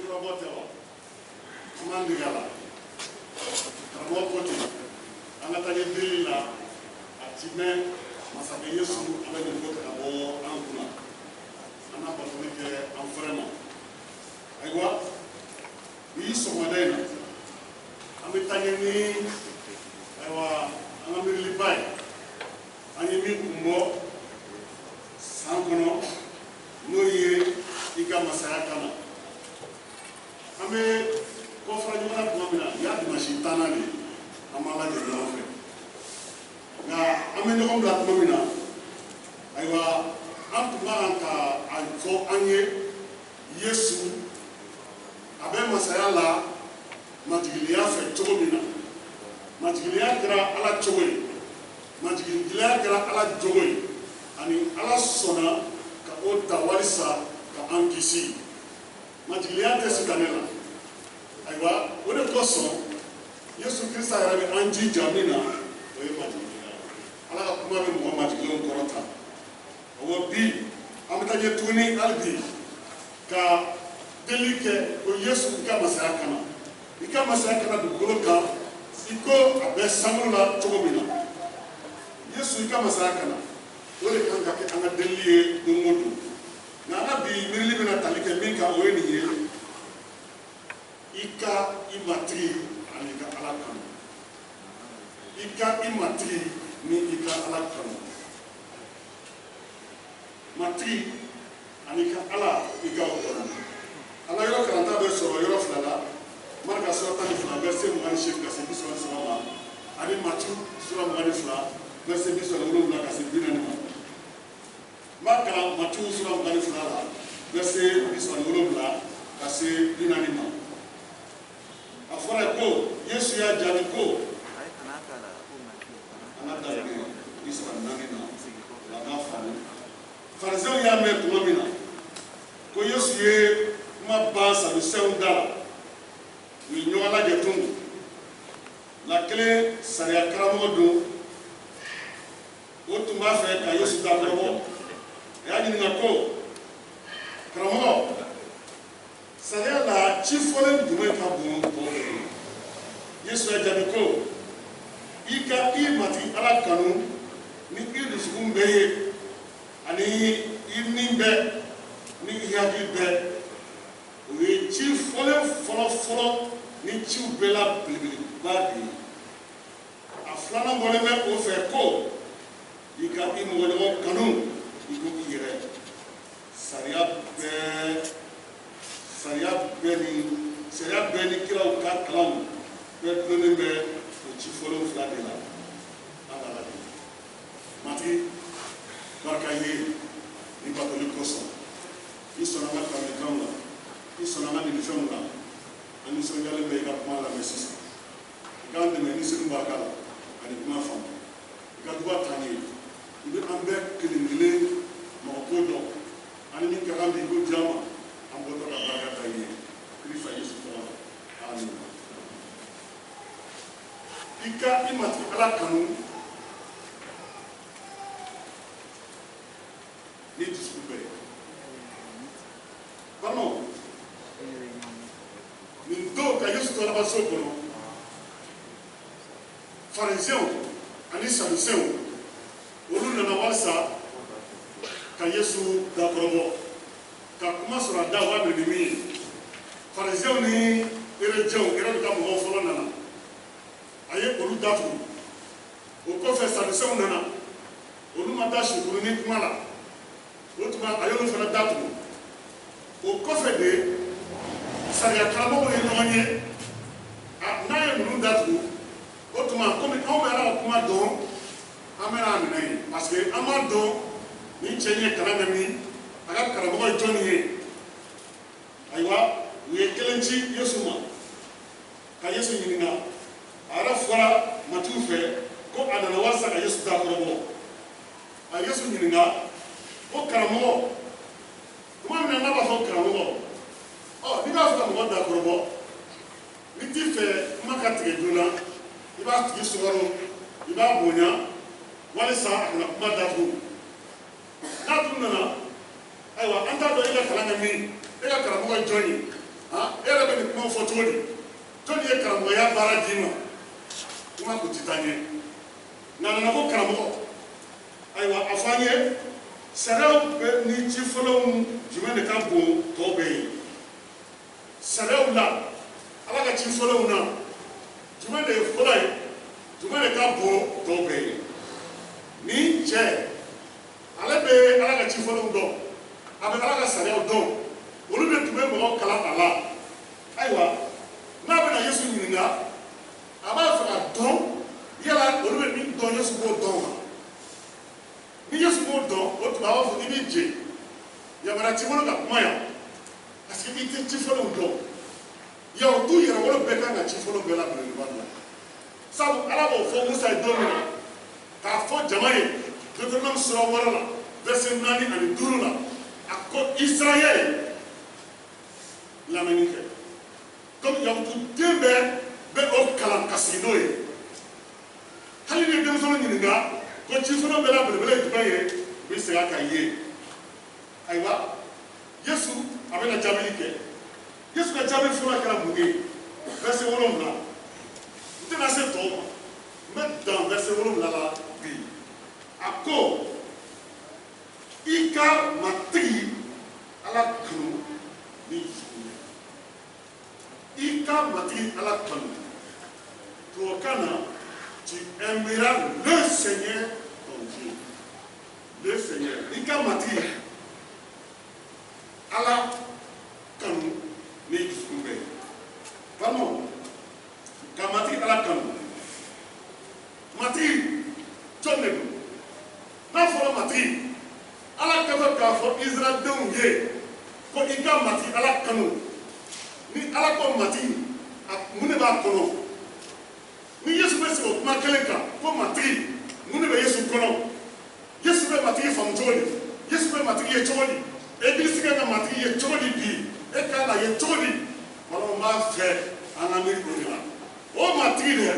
Kɔrɔbɔ tɛ wa? An b'an dege a la. Karamɔgɔ ko ten, an ka taa ɲɛ delili la, a ti mɛn, Masakɛ Yesu, a bɛ nin ko ta ka bɔ an kunna. An na batoli kɛ an fɛrɛ ma. Ayiwa, bi sɔgɔmada in na, an bɛ taa ɲɛ ni, ayiwa, an ka miiriliba ye, an ye min kun bɔ san kɔnɔ, n'o ye i ka masaya ka na. An bɛ kɔfara ɲɔgɔn na tuma min na, bi y'a dimansi 10nan de ye, an b'a lajɛ ɲɔgɔn fɛ. Nka an bɛ ɲɔgɔn bila tuma min na, ayiwa, an tun ka kan ka a fɔ an ye Yesu a bɛ masaya la majigiliya fɛ cogo min na. Majigiliya kɛra Ala cogo ye, majigiliya kɛra Ala jogo ye, ani Ala sɔnna ka o ta walisa ka an kisi. Majigiliya tɛ sitanɛ la. Ayiwa, o de kosɔn Yesu Krista yɛrɛ bɛ an jija min na, o ye majigiliya ye. Ala ka kuma bɛ mɔgɔ majigilenw kɔrɔta. Ɔwɔ, bi an bɛ taa ɲɛ tuguni hali bi ka deli kɛ ko Yesu, i ka masaya ka na, i ka masaya ka na dugukolo kan i ko a bɛ sankolo la cogo min na. Yesu, i ka masaya ka na, o de kan ka kɛ an ka delili ye don o don. Nka an ka bi miirili bɛna tali kɛ min kan, o ye nin ye: i ka i Matigi ani i ka Ala kanu. I ka i Matigi ni i ka Ala kanu. Matigi ani ka Ala, i ka o kanu. An ka yɔrɔ kalanta bɛ sɔrɔ yɔrɔ fila la: Marika sura 12, verset 28 ka se 33 ma, ani Matiyu sura 22, verset 37 ka se 40 ma. N b'a kalan Matiyu sura 22 la, verset 37 ka se 40 ma. A fɔra ko Yesu y'a jaabi ko, an ka daminɛ 34 na, o la an b'a faamu. Farisɛnw y'a mɛn tuma min na ko Yesu ye kuma ban Sadusɛnw da la, u ye ɲɔgɔn lajɛ tun. La kelen sariya karamɔgɔ don, o tun b'a fɛ ka Yesu dakɔrɔbɔ. A y'a ɲininka ko: "Karamɔgɔ, sariya la ci fɔlen jumɛn ka bon tɔw bɛɛ ye?" Yesu y'a jaabi ko: "I ka i Matigi Ala kanu ni i dusukun bɛɛ ye, ani i ni bɛɛ, ni i hakili bɛɛ. O ye ci fɔlen fɔlɔ fɔlɔ ni ciw bɛɛ la belebeleba de ye. A filanan bɔlen bɛ o fɛ ko i ka i mɔgɔɲɔgɔn kanu i ko i yɛrɛ. Sariya bɛɛ ni kiraw ka kalanw bɛɛ dulonnen bɛ o ci fɔlenw fila de la." An ka lajɛ. Matigi, barika ye ni batoli kosɔn, i sɔnna an ka kalankanw la, i sɔnna an ka nilifɛnw la. An nisɔndiyalen bɛ i ka kuma lamɛn sisan. I k'an dɛmɛ ni senu barika la ani kuma faamu. I ka duba t'an ye. I bɛ an bɛɛ kelen kelen mɔgɔ ko dɔn ani min ka kan bi, i ko di an ma. An bɔtɔ ka barika ta i ye Kirisa Yesu tɔgɔ la, amin. I ka i Matigi Ala kanu ni dusukun bɛɛ ye. Balimaw, nin don ka Yesu to Alabaso kɔnɔ, Farisɛnw ani Sadusɛnw, olu nana walisa ka Yesu dakɔrɔbɔ, ka kuma sɔrɔ a da, u b'a minɛ ni min ye. Farisɛnw ni Erediɛnw, Erɔdu ka mɔgɔw fɔlɔ nana, a ye olu datugu. O kɔfɛ, Sadusɛnw nana, olu ma da sikuru ni kuma la, o tuma a y'olu fana datugu. O kɔfɛ de, sariya karamɔgɔw ye ɲɔgɔn ye: a n'a ye ninnu datugu, o tuma komi anw bɛ Ala ka kuma dɔn, an bɛna a minɛ yen, parce que an b'a dɔn nin cɛ in ye kalan kɛ min, a ka karamɔgɔ ye jɔnni ye. Ayiwa, u ye kelen ci Yesu ma ka Yesu ɲininka. A yɛrɛ fɔra Matiw fɛ ko a nana walasa ka Yesu dakɔrɔbɔ. A ye Yesu ɲininka ko: "Karamɔgɔ," tuma min na n'a b'a fɔ karamɔgɔ, ɔ n'i b'a fɛ ka mɔgɔ dakɔrɔbɔ, n'i t'i fɛ kuma ka tigɛ joona, i b'a tigi sukaro, i b'a bonya walisa a kana kuma datugu. N'a tun nana: "Ayiwa, an t'a dɔn e ka kalan kɛ min, e ka karamɔgɔ ye jɔn ye?" Han, e yɛrɛ bɛ nin kumaw fɔ cogo di? Jɔnni ye karamɔgɔya baara d'i ma? Kuma kun tɛ taa ɲɛ. Nka a nana ko karamɔgɔ, ayiwa, a fɔ an ye, sariyaw bɛ ni ci fɔlɔw jumɛn de ka bon tɔw bɛɛ ye? Sariyaw la, Ala ka ci fɔlɔw na, jumɛn de ye fɔlɔ ye, jumɛn de ka bon tɔw bɛɛ ye? Nin cɛ, ale bɛ Ala ka ci fɔlɔw dɔn, a bɛ Ala ka sariyaw dɔn, olu de tun bɛ mɔgɔw kalan a la. Ayiwa, n'a bɛna Yesu ɲininka, a b'a fɛ ka dɔn yala olu bɛ min dɔn, Yesu b'o dɔn wa? Ni Yesu b'o dɔn, o tuma a b'a fɔ i b'i jɛ, yamaruya t'i bolo ka kuma yan, parce que i tɛ ci fɔlɔw dɔn. Yahutu yɛrɛwolo bɛɛ kan ka ci fɔlɔ bɛɛ la belebeleba dɔn, sabu Ala b'o fɔ Musa ye don min na k'a fɔ jama ye, Deutéronome sura 6 la, verset 4 ani 5 la, a ko Israël, lamɛnni kɛ. Donc yahutu den bɛɛ bɛ o kalan ka sigi n'o ye. Hali ni denmisɛnninw ɲininka ko ci fɔlɔ bɛɛ la belebele ye jumɛn ye, u bɛ segin a kan ye. Ayiwa, Yesu a bɛna jaabili kɛ. Yesu ka jaabi fɔlɔ kɛra mun ye? Verset 7. N tɛna se tɔw ma, n bɛ dan verset 7 la bi. A ko i ka Matigi Ala kanu ni dusukun ye. I ka Matigi Ala kanu, tubabukan na, tu aimeras le Seigneur ton Dieu. Le Seigneur, i ka Matigi Ala kanu ni dusukun bɛɛ ye. Balimaw, ka Matigi Ala kanu, Matigi jɔn de don? N'a fɔra Matigi, Ala kɛtɔ k'a fɔ Israɛldenw ye ko i ka Matigi Ala kanu, ni Ala ko Matigi, a mun de b'a kɔnɔ? Ni Yesu bɛ sigi o kuma kelen kan ko Matigi, mun de bɛ Yesu kɔnɔ? Yesu bɛ Matigi faamu cogo di? Yesu bɛ Matigi ye cogo di? Egilisi kan ka Matigi ye cogo di bi? E kan ka ye cogo di? Balimaw, n b'a fɛ an ka miiri o de la. O Matigi dɛ,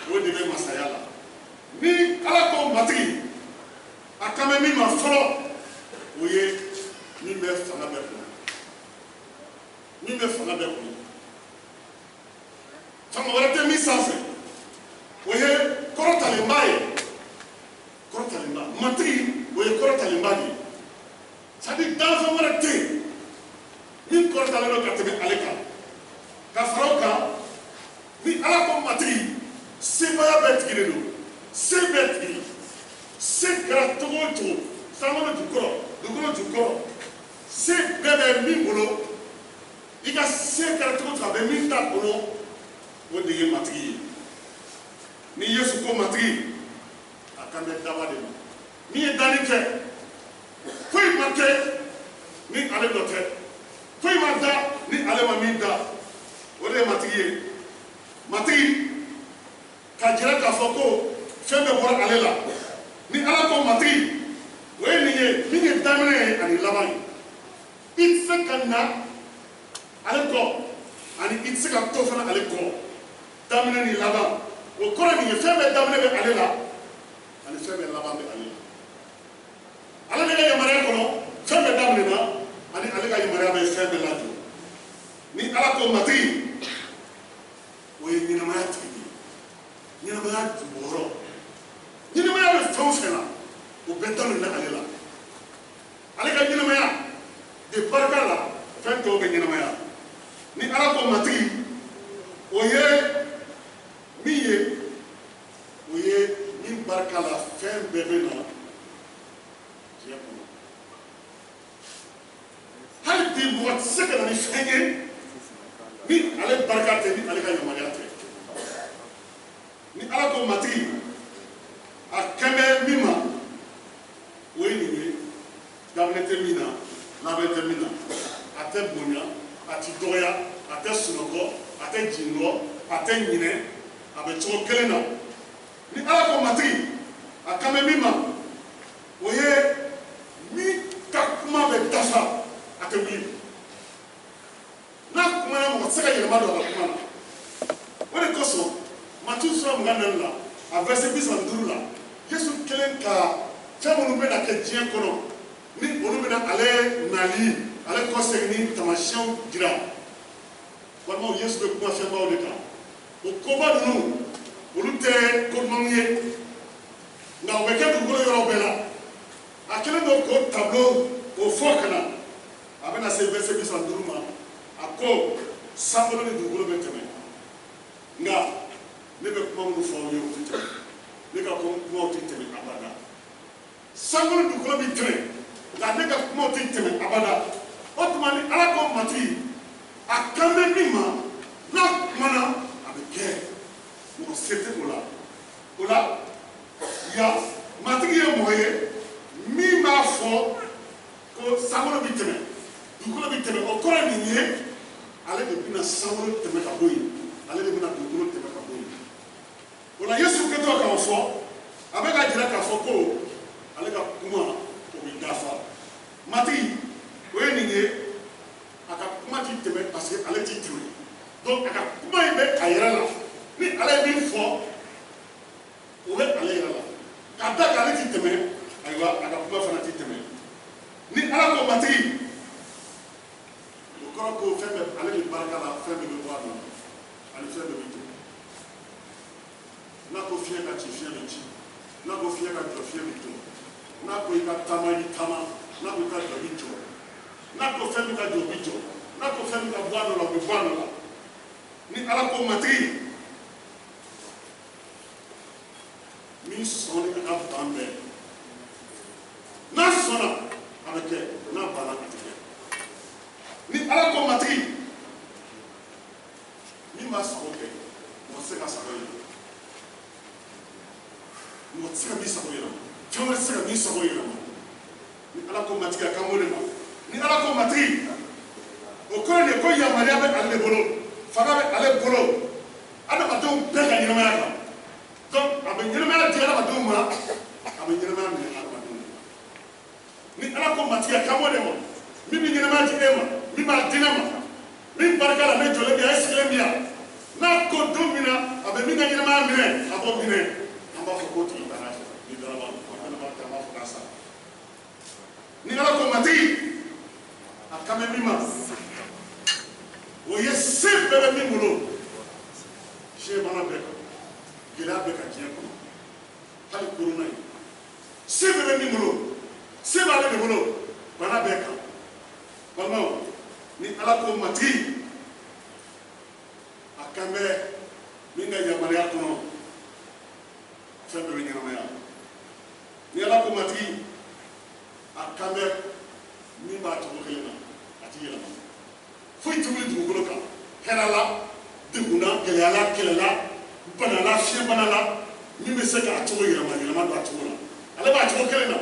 o de bɛ masaya la. Ni Ala ko Matigi, a kan bɛ min ma fɔlɔ, o ye min bɛ fanga bɛɛ kunna, min bɛ fanga bɛɛ kunna, fanga wɛrɛ tɛ min sanfɛ, o ye kɔrɔtalenba ye, kɔrɔtalenba. Matigi, o ye kɔrɔtalenba de ye, c'est à dire danfɛn wɛrɛ tɛ yen min kɔrɔtalen don ka tɛmɛ ale kan. Ka fara o kan, ni Ala ko Matigi, sebaaya bɛɛ tigi de don, se bɛɛ tigi, se kɛra cogo o cogo, sankolo jukɔrɔ, dugukolo jukɔrɔ, se bɛɛ bɛ min bolo, i ka se kɛra cogo o cogo, a bɛ min ta kɔnɔ, o de ye Matigi ye. Ni Yesu ko Matigi, a kan bɛ daba de ma min ye danni kɛ. Foyi ma kɛ ni ale dɔ tɛ, foyi ma da ni ale ma min da, o de ye Matigi ye. Matigi k'a jira k'a fɔ ko fɛn bɛɛ bɔra ale la. Ni Ala ko Matigi, o ye nin ye, min ye daminɛ ye ani laban ye. I tɛ se ka na ale kɔ, ani i tɛ se ka to fana ale kɔ. Daminɛ ni laban, o kɔrɔ nin ye, fɛn bɛɛ daminɛ bɛ ale la ani fɛn bɛɛ laban bɛ ale la. Ale de ka yamaruya kɔnɔ fɛn bɛɛ daminɛna, ani ale ka yamaruya bɛ fɛn bɛɛ lajɔ. Ni Ala ko Matigi, o ye ɲɛnamaya tigi de ye, ɲɛnamaya jubɔyɔrɔ. Ɲɛnamaya bɛ fɛn o fɛn na, o bɛɛ daminɛna ale la. Ale ka ɲɛnamaya de barika la, fɛn tɔw bɛ ɲɛnamaya. Ni Ala ko Matigi, o ye min ye, o ye min barika la fɛn bɛɛ bɛ na diɲɛ kɔnɔ. Hali bi, mɔgɔ tɛ se ka na ni fɛn ye ni ale barika tɛ, ni ale ka yamaruya tɛ. Ni Ala ko Matigi, a kɛn bɛ min ma, o ye nin ye, daminɛ tɛ min na, laban tɛ min na, a tɛ bonya, a tɛ dɔgɔya, a tɛ sunɔgɔ, a tɛ jingɔ, a tɛ ɲinɛ, a bɛ cogo kelen na. Ni Ala ko Matigi, a kan bɛ min ma, o ye min ka kuma bɛ dafa, a tɛ wuli. N'a kumana, mɔgɔ tɛ se ka yɛlɛma don a ka kuma na. O de kosɔn, Matiyu sura 24 la, a verset 35 la, Yesu kelen ka fɛn minnu bɛna kɛ diɲɛ kɔnɔ, ni olu bɛna ale nali, ale kɔseginni taamasiyɛnw jira. Balimaw, Yesu bɛ kuma fɛnbaw de kan. O koba ninnu, olu tɛ ko dumanw ye, nka o bɛ kɛ dugukolo yɔrɔ bɛɛ la. A kɛlen don k'o tableau k'o fɔ ka na, a bɛna se verset 35 ma. A ko sankolo ni dugukolo bɛ tɛmɛ, nka ne bɛ kuma minnu fɔ aw ye, o tɛ tɛmɛ. Ne ka kumaw tɛ tɛmɛ abada. Sankolo ni dugukolo bɛ tɛmɛ, nka ne ka kumaw tɛ tɛmɛ abada. O tuma, ni Ala ko Matigi, a kan bɛ min ma, n'a kumana, a bɛ kɛ. Mɔgɔ se tɛ o la. O la yan, Matigi ye mɔgɔ ye min b'a fɔ ko sankolo bɛ tɛmɛ, dugukolo bɛ tɛmɛ. O kɔrɔ ye nin ye: ale de bɛna sankolo tɛmɛ ka bɔ yen, ale de bɛna dugukolo tɛmɛ ka bɔ yen. O la, Yesu kɛtɔ k'o fɔ, a bɛ ka jira k'a fɔ ko ale ka kuma, o bɛ dafa. Matigi, o ye nin ye: a ka kuma ti tɛmɛ, parce que ale ti tɛmɛ. Donc a ka kuma in bɛ a yɛrɛ la. Ni ale ye min fɔ, o bɛ ale yɛrɛ la. K'a da k'ale ti tɛmɛ, ayiwa, a ka kuma fana ti tɛmɛ. Ni Ala ko Matigi, o kɔrɔ ko fɛn bɛɛ, ale de barika la, fɛn bɛɛ bɛ bɔ a nɔ na, ani fɛn bɛɛ bɛ jɔ. N'a ko fiɲɛ ka ci, fiɲɛ bɛ ci. N'a ko fiɲɛ ka jɔ, fiɲɛ bɛ jɔ. N'a ko i ka taama, i bɛ taama. N'a ko i ka jɔ, i bɛ jɔ. N'a ko fɛn min ka jɔ, o bɛ jɔ. N'a ko fɛn min ka bɔ a nɔ la, o bɛ bɔ a nɔ la. Ni Ala ko Matigi, min sɔn ni a ka ban bɛɛ, n'a sɔnna, a bɛ kɛ. N'a banna, a tɛ kɛ. Ni Ala ko Matigi, min b'a sago kɛ, mɔgɔ tɛ se ka sago yɛlɛma. Mɔgɔ tɛ se ka min sago yɛlɛma, fɛn wɛrɛ tɛ se ka min sago yɛlɛma. Ni Ala ko Matigi, a kan b'o de ma. Ni Ala ko Matigi, o kɔrɔ de ye ko yamaruya bɛ ale de bolo, fanga bɛ ale bolo adamadenw bɛɛ ka ɲɛnamaya kan. Donc a bɛ ɲɛnamaya di adamadenw ma, a bɛ ɲɛnamaya minɛ adamadenw ma. Ni Ala ko Matigi, a kan b'o de ma. Min bɛ ɲɛnamaya di e ma, min b'a di ne ma, min barika la ne jɔlen bi yan, e sigilen bi yan, n'a ko don min na a bɛ min ka ɲɛnamaya minɛ, a b'o minɛ, an b'a fɔ k'o tigi taara. Ni daraba an b'a fɔ k'a sara. Ni Ala ko Matigi, a kan bɛ min ma, o ye se bɛɛ bɛ min bolo, fiɲɛ bana bɛɛ kan, gɛlɛya bɛɛ ka diɲɛ kɔnɔ, hali korona ye, se bɛɛ bɛ min bolo, se b'ale de bolo bana bɛɛ kan. Balimaw, ni Ala ko Matigi, a kan bɛ min ka yamaruya kɔnɔ, fɛn bɛɛ bɛ ɲɛnamaya. Ni Ala ko Matigi, a kan bɛ min b'a cogo kelen na, a ti yɛlɛma. Foyi tɛ wuli dugukolo kan, hɛrɛ la, degun na, gɛlɛya la, kɛlɛ la, bana la, fiɲɛ bana la, min bɛ se k'a cogo yɛlɛma, yɛlɛma don a cogo la. Ale b'a cogo kelen na.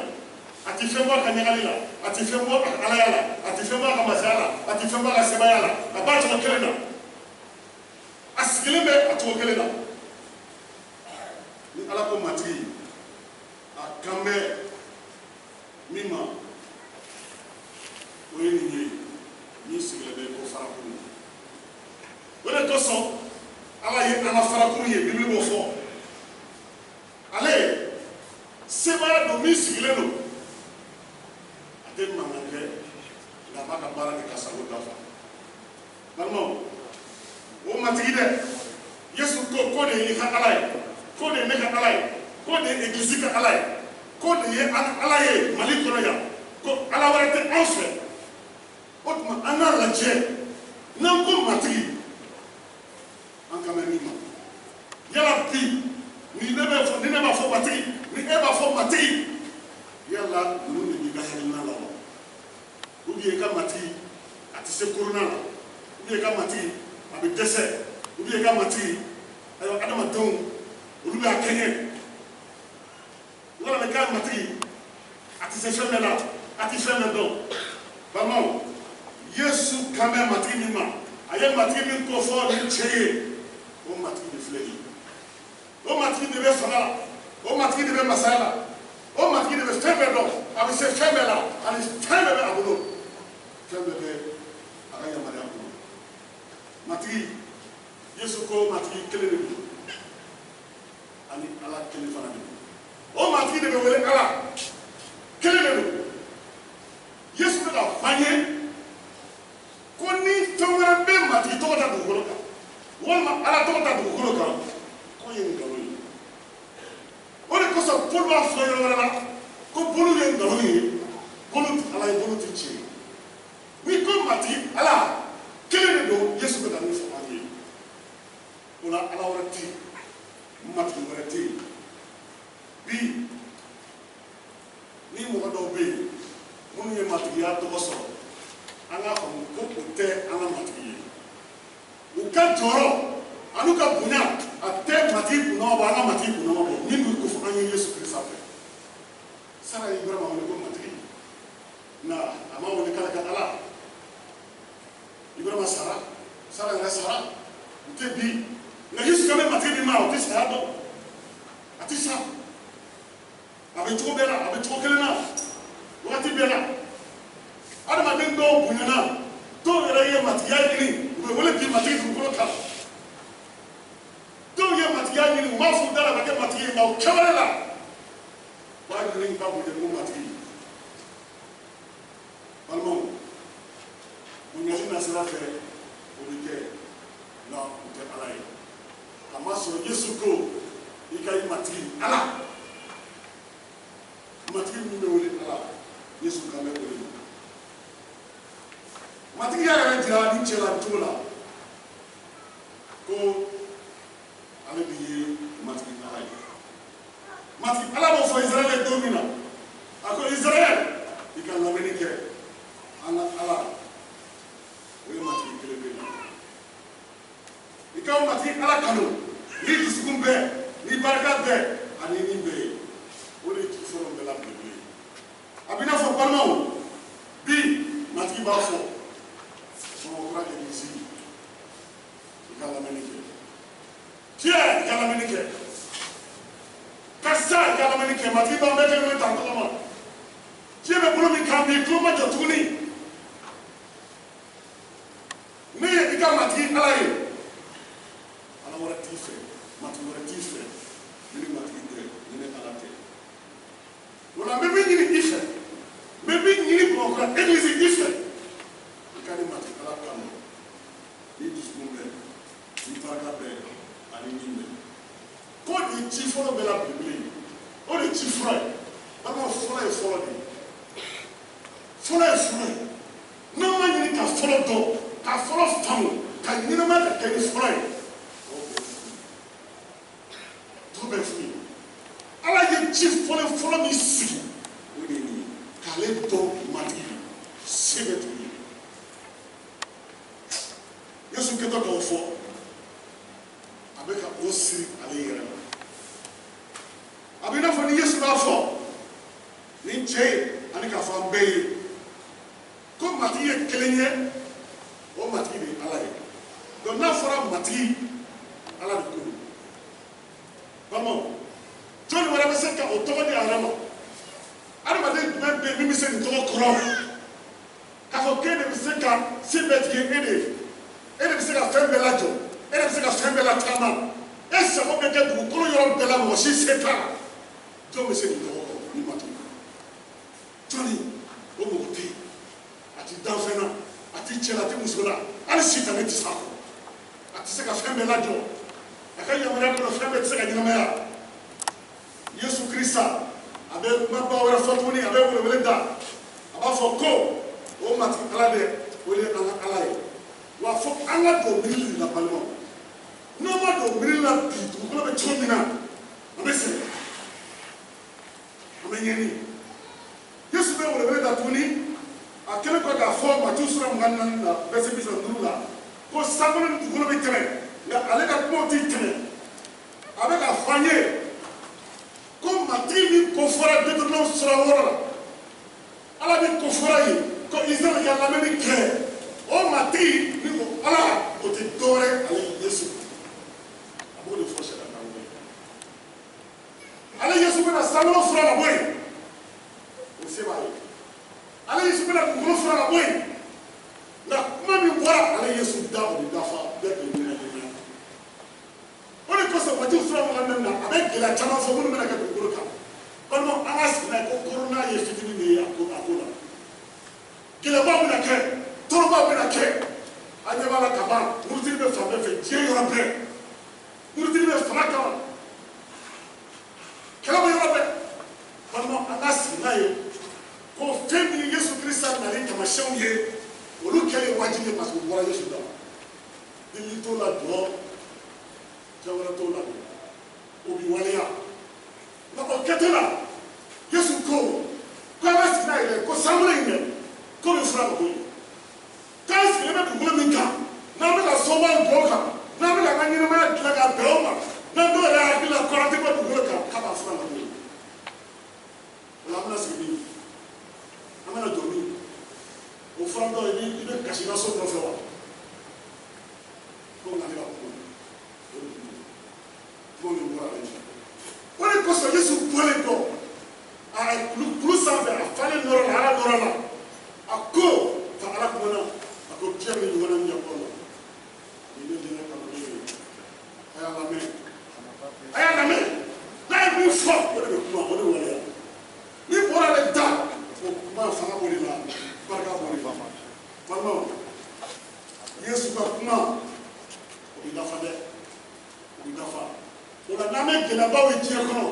A ti fɛn bɔ a ka ɲagali la, a ti fɛn bɔ a ka alaya la, a ti fɛn bɔ a ka masaya la, a ti fɛn bɔ a ka sebaaya la. A b'a cogo kelen na, a sigilen bɛ a cogo kelen na. Ni Ala ko Matigi, a kan bɛ min ma, o ye nin ye: min sigilen bɛ ko farakuru. O de kosɔn Ala ye an ka farakuru ye. Bibili b'o fɔ. Ale sebaaya don. Min sigilen don, a tɛ mankan kɛ, nka a b'a ka baara kɛ ka sago dafa. Balimaw, o Matigi dɛ, Yesu ko k'o de ye i ka Ala ye, k'o de ye ne ka Ala ye, k'o de ye egilizi ka Ala ye, k'o de ye an Ala ye Mali kɔnɔ yan, ko Ala wɛrɛ tɛ anw fɛ. O tuma, an k'a lajɛ, n'an ko Matigi, an kan bɛ min ma. Yala bi, ni ne bɛ fɔ, ni ne b'a fɔ Matigi, ni e b'a fɔ Matigi, yala ninnu de b'i ka hakilina la wa? Ou bien i ka Matigi, a tɛ se korona la? Ou bien i ka Matigi, a bɛ dɛsɛ? Ou bien i ka Matigi, ayiwa, adamadenw olu bɛ a kɛɲɛ? Walima i ka Matigi, a tɛ se fɛn bɛɛ la, a tɛ fɛn bɛɛ dɔn? Balimaw, Yesu kan bɛ Matigi min ma, a ye Matigi min ko fɔ ni cɛ ye, o Matigi de filɛ nin ye. O Matigi de bɛ fanga la, o Matigi de bɛ masaya la, o Matigi de bɛ fɛn bɛɛ dɔn, a bɛ se fɛn bɛɛ la, ani fɛn bɛɛ bɛ a bolo, fɛn bɛɛ bɛ a ka yamaruya kɔnɔ. Matigi Yesu ko Matigi kelen de don, ani Ala kelen fana de don. O Matigi de bɛ wele Ala kelen de don. Yesu bɛ ka fɔ an ye ko ni fɛn wɛrɛ bɛ Matigi tɔgɔ ta dugukolo kan walima Ala tɔgɔ ta dugukolo kan, k'o ye nkalon ye. O de kosɔn Paul b'a fɔ yɔrɔ wɛrɛ la ko boliw ye nkalon ye, boliw tɛ Ala ye, boliw tɛ tiɲɛ ye. Ni ko Matigi Ala kelen de don, Yesu bɛ ka min fɔ an ye, o la Ala wɛrɛ tɛ yen, Matigi wɛrɛ tɛ yen. Bi ni mɔgɔ dɔw bɛ yen minnu ye matigiya tɔgɔ sɔrɔ, an k'a faamu ko o tɛ an ka Matigi ye. U ka jɔyɔrɔ an'u ka bonya, a tɛ Matigi kunnama bɔ, an ka Matigi kunnama bɔ min bɛ ko fɔ an ye Yesu Kirisa fɛ. Sara ye Ibrahima wele ko Matigi, nka a ma wele k'ale ka Ala. Ibrahima sara, Sara yɛrɛ sara, u tɛ bi. Nka Yesu kan bɛ Matigi min ma, o tɛ saya dɔn, a tɛ sa. A bɛ cogo bɛɛ la, a bɛ cogo kelen na wagati bɛɛ la. Adamaden dɔw bonyana, dɔw yɛrɛ ye matigiya ɲini, u bɛ wele bi Matigi dugukolo kan. Dɔw ye matigiya ɲini, u m'a fɔ u da la ka kɛ Matigi ye, nka u kɛwale la, u b'a ɲini ka bonya ko Matigi. Balimaw, bonyali nasira fɛ, o bɛ kɛ, nka o tɛ Ala ye. Kamasɔrɔ Yesu ko i ka i Matigi Ala, Matigi min bɛ wele Ala, Yesu kan bɛ o de ma. Matigi y'a yɛrɛ jira ni cɛ la nin cogo la ko ale de ye Matigi Ala ye. Matigi Ala b'o fɔ Israɛl ye don min na, a ko Israɛl, i ka lamɛnni kɛ, an ka Ala, o ye Matigi kelen pe ye. I ka Matigi Ala kanu ni dusukun bɛɛ, ni barika bɛɛ ani ni bɛɛ ye. O de ye ci fɔlɔ bɛɛ la belebele ye. A bɛ i n'a fɔ balimaw, bi Matigi b'a fɔ Bamakɔkura egilizi, i ka lamɛnni kɛ. Pierre, i ka lamɛnni kɛ. Karisa, i ka lamɛnni kɛ. Matigi b'an bɛɛ kelen kelen ta tɔgɔ ma. Diɲɛ bɛ bolo min kan bi, tulo ma jɔ tuguni. Ne ye i ka Matigi Ala ye. Ala wɛrɛ t'i fɛ, Matigi wɛrɛ t'i fɛ ni ne Matigi tɛ, ni ne Ala tɛ. O la n bɛ min ɲini i fɛ, n bɛ min ɲini Bamakɔkura egilizi i fɛ, i ka ne Matigi Ala kanu ni dusukun bɛɛ, ni barika bɛɛ ani ni bɛɛ. K'o de ye ci fɔlɔ bɛɛ la belebele ye, o de ye ci fɔlɔ ye. Balima, fɔlɔ ye fɔlɔ de ye, fɔlɔ ye fɔlɔ ye. N'an ma ɲini ka fɔlɔ dɔn, ka fɔlɔ faamu, ka ɲɛnamaya ka kɛ ni fɔlɔ ye, tɔ bɛɛ fu ye. Ala ye ci fɔlɔ fɔlɔ min sigi, o de ye nin ye, k'ale dɔn Matigi ye, se bɛ tigi ye. Yesu kɛtɔ k'o fɔ, a bɛ ka o siri ale yɛrɛ la. A bɛ i n'a fɔ ni Yesu b'a fɔ ni cɛ ye ani k'a fɔ an bɛɛ ye ko Matigi ye kelen ye, o Matigi de ye Ala ye. Donc n'a fɔra Matigi Ala de ko don, balimaw, jɔnni wɛrɛ bɛ se ka o tɔgɔ di a yɛrɛ ma? Adamaden jumɛn bɛ yen min bɛ se nin tɔgɔ kɔrɔ, k'a fɔ k'e de bɛ se ka se bɛɛ tigi ye, e de ye, e de bɛ se ka fɛn bɛɛ lajɔ, e de bɛ se ka fɛn bɛɛ lataama, e sago bɛ kɛ dugukolo yɔrɔ bɛɛ la, mɔgɔ si se t'a la? Jɔn bɛ se nin tɔgɔ kɔrɔ ni Matigi? Jɔnni? O mɔgɔ tɛ yen. A ti danfɛn na, a ti cɛ la, a ti muso la, hali sitanɛ tɛ s'a kɔrɔ. A tɛ se ka fɛn bɛɛ lajɔ, a ka yamaruya kɔnɔ fɛn bɛɛ tɛ se ka ɲɛnamaya. Yesu Kirisa a bɛ kumaba wɛrɛ fɔ tuguni, a bɛ welewele da, a b'a fɔ ko o Matigi Ala dɛ, o de ye an ka Ala ye. Wa fo an ka don miirili de la, balimaw. N'an ma don miirili la bi, dugukolo bɛ cogo min na, an bɛ sɛgɛn, an bɛ ɲɛni. Yesu bɛ welewele da tuguni, a kɛlen kɔ k'a fɔ Matiyu sura 24 la, verset 35 la, ko sankolo ni dugukolo bɛ tɛmɛ, nka ale ka kumaw tɛ tɛmɛ. A bɛ k'a fɔ an ye ko Matigi min ko fɔra Deutéronome sura 6 la, Ala min ko fɔra yen ko Israɛl ka lamɛnni kɛ, o Matigi ni o Ala, o tɛ dɔwɛrɛ, ale ye Yesu. A b'o de fɔ sariya kan ye. Ale Yesu bɛna sankolo fura ka bɔ yen, o se b'a ye. Ale Yesu bɛna dugukolo fura ka bɔ yen, nka kuma min bɔra ale Yesu da, o bɛ dafa bɛɛ k'i ɲɛna ɲɛna. O de kosɔn Matiyu sura 24 na, a bɛ gɛlɛya caman fɔ minnu bɛna kɛ dugukolo kan. Balimaw, an ka sigi n'a ye ko korona ye fitinin de ye a ko la. Gɛlɛyabaw bɛna kɛ, tɔɔrɔbaw bɛna kɛ. An ɲɛ b'a la kaban, murutili bɛ yɔrɔ bɛɛ, murutili bɛ fanga kama, kɛlɛ bɛ yɔrɔ bɛɛ. Balima, an ka sigi n'a ye ko fɛn min ye Yesu Kirisa nali taamasiyɛnw ye, olu kɛlen wajibi ye parce que u bɔra Yesu da la. Delili t'o la jɔ, fɛn wɛrɛ t'o la jɔ, o bi waleya. Nka o kɛtɔ la, Yesu ko k'an ka sigi n'a ye dɛ, ko sankolo in dɛ, k'o bɛ fura mako ye. K'an sigilen bɛ dugukolo min kan, n'an bɛ ka soba jɔ o kan, n'an bɛ ka an ka ɲɛnamaya dilan ka bɛn o ma, n'an dɔw yɛrɛ hakili la kɔrɔ tɛ bɔ dugukolo kan, k'a b'a fura mako ye. O la an bɛna sigi min, an bɛna jɔ min, o fura dɔ i bɛ kasi i ka so nɔfɛ wa? Ko nka ne ka kuma o de kuma min bɔra ale la. O de kosɔn Yesu bɔlen kɔ a kulu sanfɛ, a falen nɔrɔ la, Ala nɔrɔ la, a ko fa Ala kumana, a ko Piyɛri ni Yohana ni Yakuba ma, nin ne denkɛ kanulen ye, a y'a lamɛn, a y'a lamɛn. N'a ye min fɔ, o de bɛ kuma, o de waleya. Ni bɔra ale da, o kuma fanga b'o de la, barika b'o de la. Balimaw, Yesu ka kuma o bɛ dafa dɛ, o bɛ dafa. O la n'an bɛ gɛlɛyabaw ye diɲɛ kɔnɔ,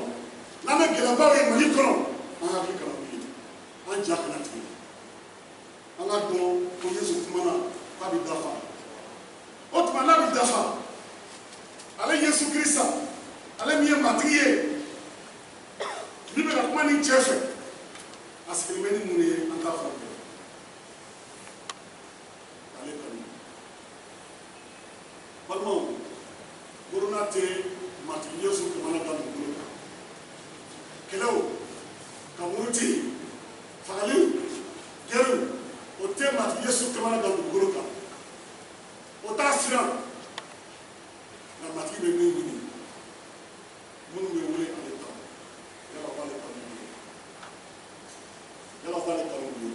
n'an bɛ gɛlɛyabaw ye Mali kɔnɔ, an hakili kana wuli, an ja kana tigɛ, an ka dɔn ko Yesu kumana k'a bɛ dafa. O tuma n'a bɛ dafa, ale Yesu Kirisa, ale min ye Matigi ye, min bɛ ka kuma ni cɛ fɛ, a sigilen bɛ ni mun de ye? An t'a faamuya. Ale kanu. Balimaw, korona tɛ Matigi Yesu kamana da dugukolo kan. Kɛlɛw ka muruti, fagaliw, gɛriw, o tɛ Matigi Yesu kamana da dugukolo kan, o t'a siran. Nka Matigi bɛ min ɲini, minnu bɛ wele ale ta, yala b'ale kanu ye, yala b'ale kanu ye,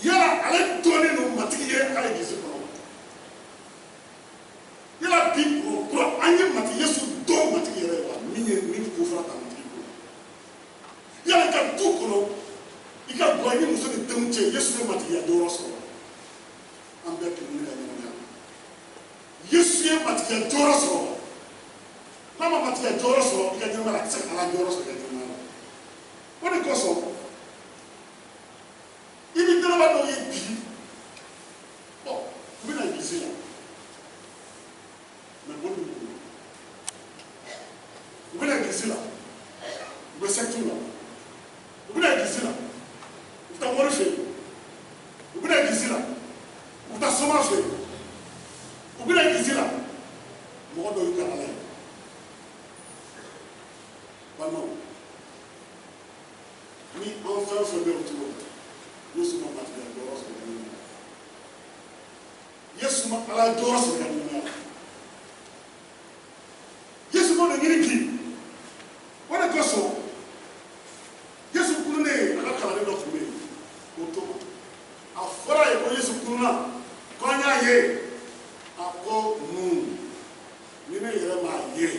yala ale dɔnnen don Matigi ye a ka egilizi kɔnɔ. Yala bi kura an ye Matigi Yesu dɔn Matigi yɛrɛ ye wa? Min ye min ko fɔra ka Matigi ko, yala i ka du kɔnɔ, i ka gwa i ni muso ni denw cɛ, Yesu ye Matigiya jɔyɔrɔ sɔrɔ? An bɛɛ kelen ka ɲɔgɔn ya, Yesu ye Matigiya jɔyɔrɔ sɔrɔ. N'a ma Matigiya jɔyɔrɔ sɔrɔ i ka ɲɛnamaya la, a tɛ se ka Ala jɔyɔrɔ sɔrɔ i ka ɲɛnamaya la. O de kosɔn i bɛ dɔnnibaa dɔw ye bi, ɔ, u bɛ na egilizi la, mɛ bolo b'u bolo. U bɛ na egilizi la, u bɛ sɛkitiw la. U bɛ na egilizi la, u bɛ taa mori fɛ yen. U bɛ na egilizi la, u bɛ taa soma fɛ yen. U bɛ na egilizi la, mɔgɔ dɔw y'u ka Ala ye. Balimaw, ni an fɛn o fɛn bɛ o cogo la, Yesu ma Matigiya jɔyɔrɔ sɔrɔ i ka ɲɛnamaya la, Yesu ma Ala jɔyɔrɔ sɔrɔ i ka ɲɛnamaya la. Yesu b'o de ɲini bi. O de kosɔn Yesu kununnen, a ka kalanden dɔ tun bɛ yen ko Toma. A fɔra a ye ko Yesu kununna, ko an y'a ye. A ko mun, ni ne yɛrɛ m'a ye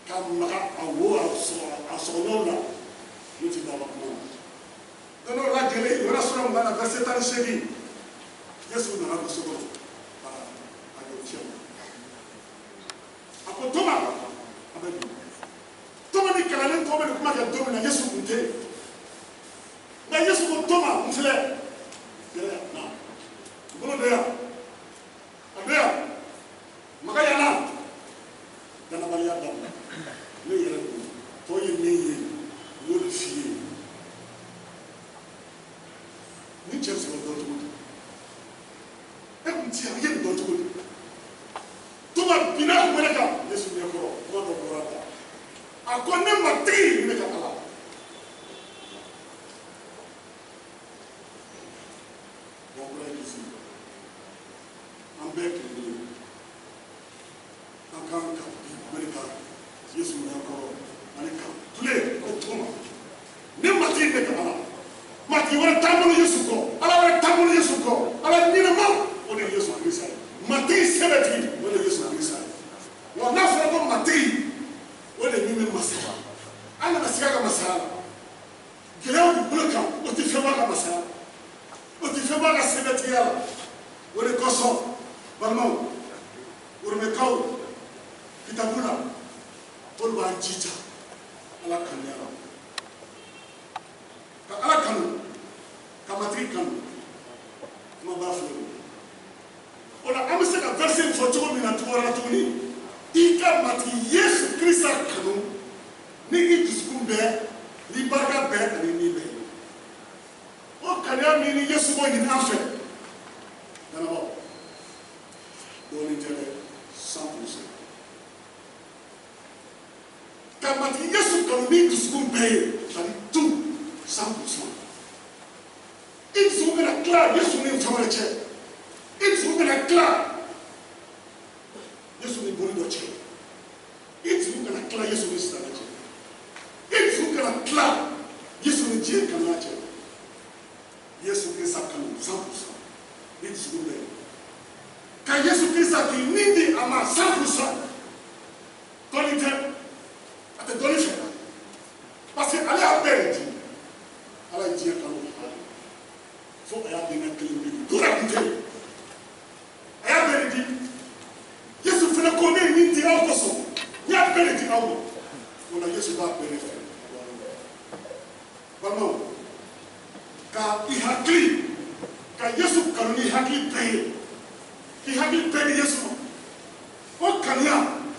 ka maga a wo, a sɔgɔɲɔgɔn la, ne ti da la kuma na. Don dɔ lajɛlen, Yohana sura 20 na, verset 18, Yesu nana don so kɔnɔ ka a jɔ cɛ ma. A ko Toma, a bɛ don. Toma ni kalanden tɔw bɛ nin kuma kɛ don min na, Yesu tun tɛ yen. Nka Yesu ko Toma, n filɛ, gɛrɛ yan na, n bolo don yan, a don yan, maga yan na, danabaliya dabila, ne yɛrɛ don, tɔw ye min ye, n y'o de f'i ye. Ni cɛ bɛ se ka dɔn cogo di? E kun ti yan, i ye nin dɔn cogo di? Toma binna kun wɛrɛ kan Yesu ɲɛkɔrɔ, kuma dɔ bɔra a da, a ko ne Matigi, ne ka Ala. Bon, kura egilizi, an bɛɛ kelen kelen, an kan ka bi wele ka Yesu ɲɛkɔrɔ ani ka kule ko Toma, ne Matigi, ne ka Ala. Matigi wɛrɛ t'an bolo Yesu kɔ, Ala wɛrɛ t'an bolo Yesu kɔ. Ala ɲɛnama, o de ye Yesu Kirisa ye. Matigi sɛbɛtigi, o de ye Yesu Kirisa ye. Wa n'a fɔra ko Matigi, o de min bɛ masaya, an nana sigi a ka masaya la, gɛlɛyaw dugukolo kan, o tɛ fɛn bɔ a ka masaya la, o tɛ fɛn bɔ a ka sɛbɛtigiya la. O de kosɔn Balimaw, Oromɛkaw kitabu la, Paul b'an jija Ala kanuya la, ka Ala kanu, ka Matigi kanu. Kumaba filɛ nin ye. O la an bɛ se ka verset in fɔ cogo min na cogo wɛrɛ la tuguni: i ka Matigi Yesu Kirisa kanu ni i dusukun bɛɛ, ni barika bɛɛ ani ni bɛɛ. O kanuya min ni Yesu b'o ɲini an fɛ, dannabaaw, dɔɔnin tɛ dɛ, 100%. Ka Matigi Yesu kanu ni dusukun bɛɛ ye, c'est à dire tout, 100%. I dusukun kana tila Yesu ni fɛn wɛrɛ cɛ, i dusukun kana tila Yesu ni boli dɔ cɛ, i dusukun kana tila Yesu ni silamɛ cɛ, i dusukun kana tila Yesu ni diɲɛ kanuya cɛ. Yesu Kirisa kanu 100% ni dusukun bɛɛ ye, ka Yesu Kirisa k'i ni di a ma 100%. Dɔɔnin tɛ, a tɛ dɔɔnin fɛ, parce que ale y'a bɛɛ de di. Ala ye diɲɛ kanu fo a y'a denkɛ kelen pe di, dɔwɛrɛ tun tɛ yen, a y'a bɛɛ de di. Yesu fana ko: ne ye nin di aw kosɔn, n y'a bɛɛ de di aw ma. O la Yesu b'a bɛɛ de fɛ. Balimaw, ka i hakili ka Yesu kanu ni hakili bɛɛ ye, k'i hakili bɛɛ di Yesu ma, o kanuya,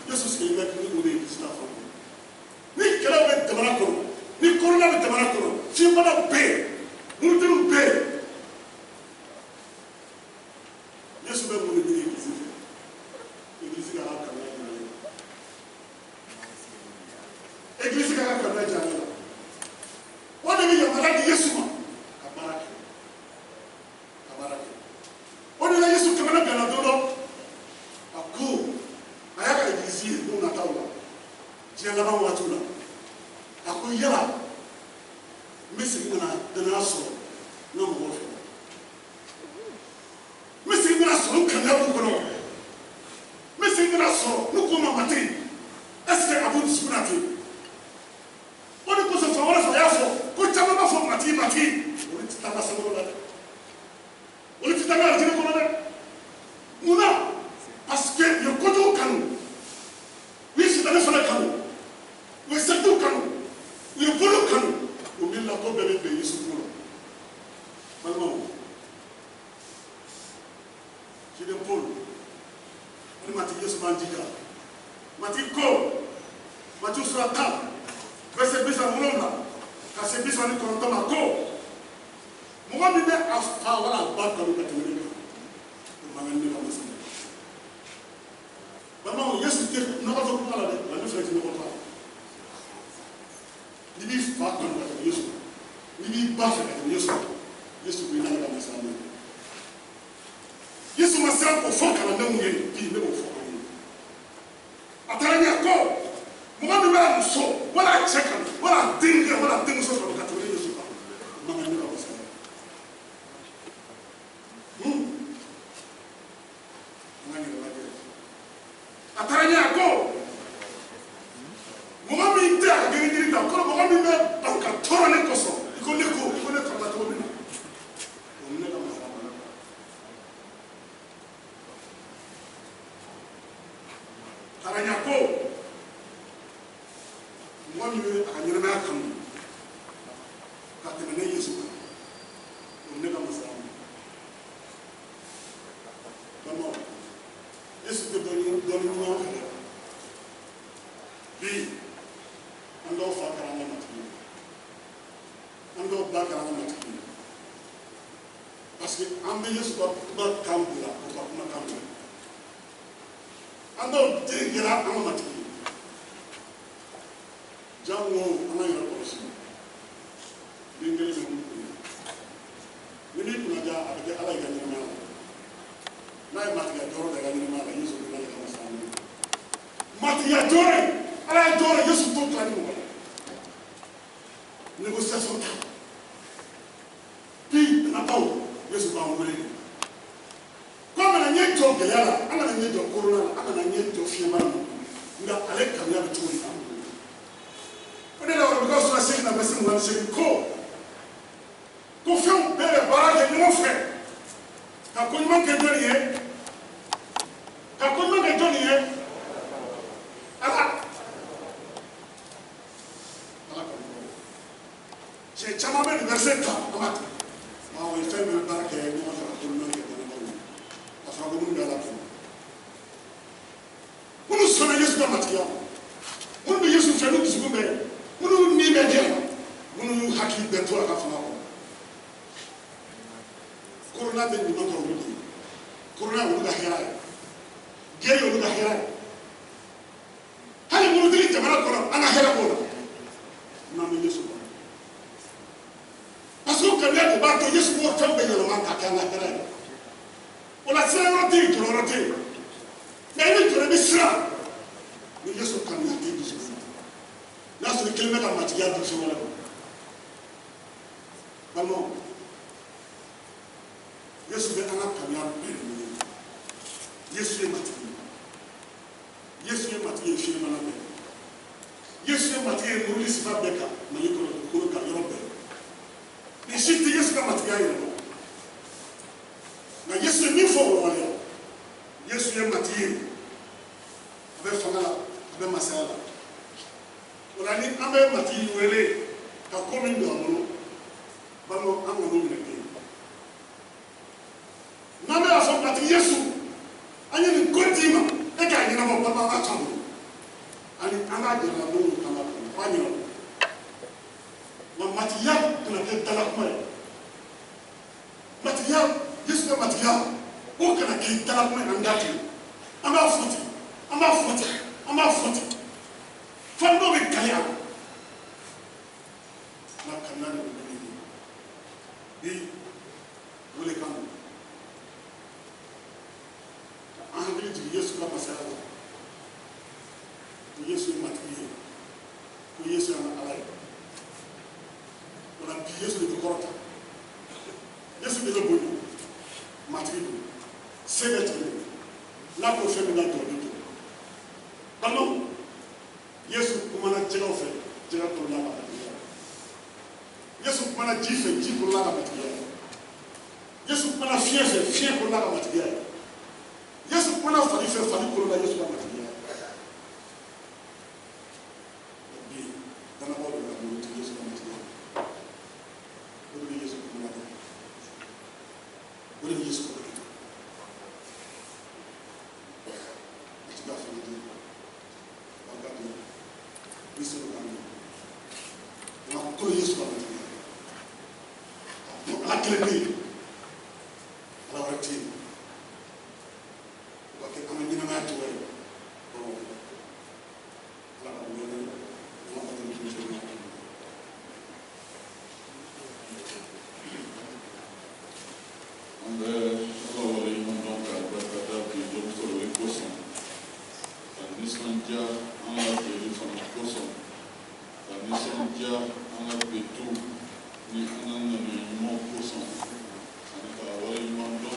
Yesu sigilen bɛ ni o de ye kisi la fan. Ni kɛlɛw bɛ jamana kɔnɔ, ni corona bɛ jamana kɔnɔ, fiɲɛbanaw bɛ yen, murutiliw bɛ yen, Yesu bɛ mun de ɲini egilizi fɛ? Egilizi ka kanuya jira ale la, egilizi ka kanuya jira ale la. O de bɛ yamaruya di Yesu ma ka baara kɛ, ka baara kɛ. O de la Yesu kamana ganna don dɔ, a ko a y'a ka egilizi ye don nataw la, diɲɛ laban waatiw la, a ko: yala n bɛ segin ka na danaya sɔrɔ n ka mɔgɔw fɛ? N bɛ segin ka na sɔrɔ n kanuya b'u kɔnɔ? N bɛ segin ka na sɔrɔ n'u ko ma Matigi, est ce que a b'u dusukun na ten? O de kosɔn fan wɛrɛ fɛ, a y'a fɔ ko caman b'a fɔ Matigi, Matigi, olu tɛ taa n ka sankolo la dɛ, olu tɛ taa n ka alijinɛ kɔnɔ dɛ. Mun na? Parce que u ye kojugu kanu, u ye sitanɛ fana kanu, u ye seliw kanu, u ye bolo kanu, u miirila ko bɛɛ bɛ bɛn Yesu ko la. Balimaw, ciden Paul ani Matigi Yesu b'an jija. Matigi ko Matiyu sura 10, verset 37 ka se 39 ma, ko mɔgɔ min bɛ a fa wala a ba kanu ka tɛmɛ ne kan, o man kan ne ka masa ye. Balimaw, Yesu tɛ nɔgɔ to kuma la dɛ, nka ne fana tɛ nɔgɔ to a la. N'i b'i fa kanu ka tɛmɛ Yesu kan, n'i b'i ba fɛ ka tɛmɛ Yesu kan, Yesu ko i n'ale ka masala man ɲi. Yesu ma siran k'o fɔ kalandenw ye bi, ne b'o fɔ aw ye. A taara ɲɛ ko mɔgɔ min b'a muso wala a cɛ kanu wala a denkɛ wala a denmuso kanu ka tɛmɛ Yesu kan, o man kan ne ka masala ye. An ka yɛrɛ lajɛ. A taara ɲɛ ko mɔgɔ min tɛ a ka gere jiri ta kɔrɔ, mɔgɔ min bɛ ban ka tɔɔrɔ ne kosɔn, i ko ne ko i ko ne tɔɔrɔla cogo min na, o ni ne ka masala man kan. Taara ɲɛ ko mɔgɔ min bɛ a ka ɲɛnamaya kanu ka tɛmɛ ne Yesu kan, o ni ne ka masala man kan. Balimaw, Yesu tɛ dɔɔnin dɔɔnin ɲini an fɛ dɛ. Bi an dɔw fa kɛra an ka matigi ye, an dɔw ba kɛra an ka matigi ye, parce que an bɛ Yesu ka kuma kan bila o ka kuma kan bila. An dɔw den kɛra an ka matigi ye. Jango an ka yɛrɛ kɔlɔsi. Den kelen bɛ mun kun ni m'i kunna ja, a bɛ kɛ Ala ye ka ɲɛnamaya la. N'a ye matigiya jɔyɔrɔ da i ka ɲɛnamaya la, Yesu bɛ n'ale ka masaya minɛ. Matigiya jɔyɔrɔ ye Ala ye jɔyɔrɔ, Yesu t'o tila ni mɔgɔ la. Négociation ta bi nataw, Yesu b'an wele ko an kana ɲɛ jɔ gɛlɛya la, an kana ɲɛ jɔ corona la, an kana ɲɛ jɔ fiɲɛbana ma, nka ale kanuya bɛ cogo di an bolo? O de la Ɔrɔmukaw sura 8 na, verset 28 ko fɛnw bɛɛ bɛ baara kɛ ɲɔgɔn fɛ ka ko ɲuman kɛ jɔnni ye? ye jɔnni ye? Ala. Ala ka mɔgɔ. Cɛ caman bɛ nin verset ta an b'a ta. O ye fɛn bɛɛ baara kɛ ɲɔgɔn fɛ ka ko ɲuman kɛ dannabaaw ye. A fɔra ko minnu bɛ Ala kanu. Minnu sɔnna Yesu ka matigiya ma. Minnu bɛ Yesu fɛ n'u dusukun bɛɛ ye. Minnu ni bɛ jɛ. Minnu y'u hakili bɛɛ to a ka fanga kɔnɔ. Corona bɛ ɲuman kɛ olu de ye. Corona ye olu ka hɛrɛ ye. Guerre ye olu ka hɛrɛ ye. Hali murutili jamana kɔnɔ an ka hɛrɛ b'o la. N'an bɛ Yesu kɔnɔ. Parce que o kanuya de b'a to Yesu b'o fɛn bɛɛ yɛlɛma k'a kɛ an ka hɛrɛ ye. O la siran yɔrɔ tɛ yen, jɔrɔ yɔrɔ tɛ yen. Nka i bɛ jɔrɔ, i bɛ siran. Ni Yesu kanuya t'i dusukun na. N'a sɔrɔ i kelen bɛ ka matigiya dun fɛn wɛrɛ ma. Balimaw, Yesu bɛ an ka kanuya bɛɛ de ɲini. Yesu ye matigi ye. Yesu ye matigi ye fiɲɛbana bɛɛ. Yesu ye matigi ye muruli sifa bɛɛ kan, Mali kɔnɔ, dugukolo kan, yɔrɔ bɛɛ. Nin si tɛ Yesu ka matigiya yɛlɛma. Nka Yesu ye min fɔ o waleya. Yesu ye matigi ye. A bɛ fanga la, a bɛ masaya la. O la ni an bɛ matigi wele ka ko min don a bolo, balimaw, an kan'o minɛ ten. N'an bɛ y'a fɔ matigi Yesu, an ye nin ko d'i ma, e k'a ɲɛnabɔ, balima, an k'a to a bolo. Ani an k'a jira la n'o kan ka kɔnɔ, a b'a ɲɛnabɔ. Nka matigiya kana kɛ dalakuma ye. Matigiya, Yesu ka matigiya, o kana kɛ dalakuma ye an da ten. An b'a fɔ ten, an b'a fɔ ten, an b'a fɔ ten. Fɛn dɔw bɛ kale a la. Nka kanuya de bɛ wuli. Bi wele kan don. Ka an hakili jigin Yesu ka masaya la. Ko Yesu ye matigi ye. Ko Yesu y'an ka Ala ye. O la bi Yesu de bɛ kɔrɔta. Yesu de bɛ bonya. Matigi don. Se bɛ tigi don. N'a ko fɛn min ka jɔ, o bɛ jɔ. Balimaw, Yesu kumana jɛgɛw fɛ, jɛgɛ kolola ka matigiya. Yesu kumana ji fɛ, ji kolola ka matigiya. Yesu kumana fiɲɛ fɛ, fiɲɛ kolola ka matigiya. Yesu kumana fali fɛ, fali kolola Yesu ka matigiya. Bi dannabaaw de bɛ ka muruti Yesu ka matigiya. O de bɛ Yesu kumana dɛ. O de bɛ Yesu ka kɛ. Matigiya fana di. Barika di. Ni senu k'an ye. An ka kolo Yesu ka matigiya. Ala kelen bɛ yen. Ala wɛrɛ tɛ yen. O ka kɛ an ka ɲɛnamaya cogoya ye. Ala ka wele an ka bato ni kuncɛ ye. An bɛ Ala waleɲuman dɔn k'a barikada bi don sɔrɔli kosɔn, ka nisɔndiya an ka deli fana kosɔn, ka nisɔndiya an ka betu ni an ka ŋaniya ɲumanw kosɔn.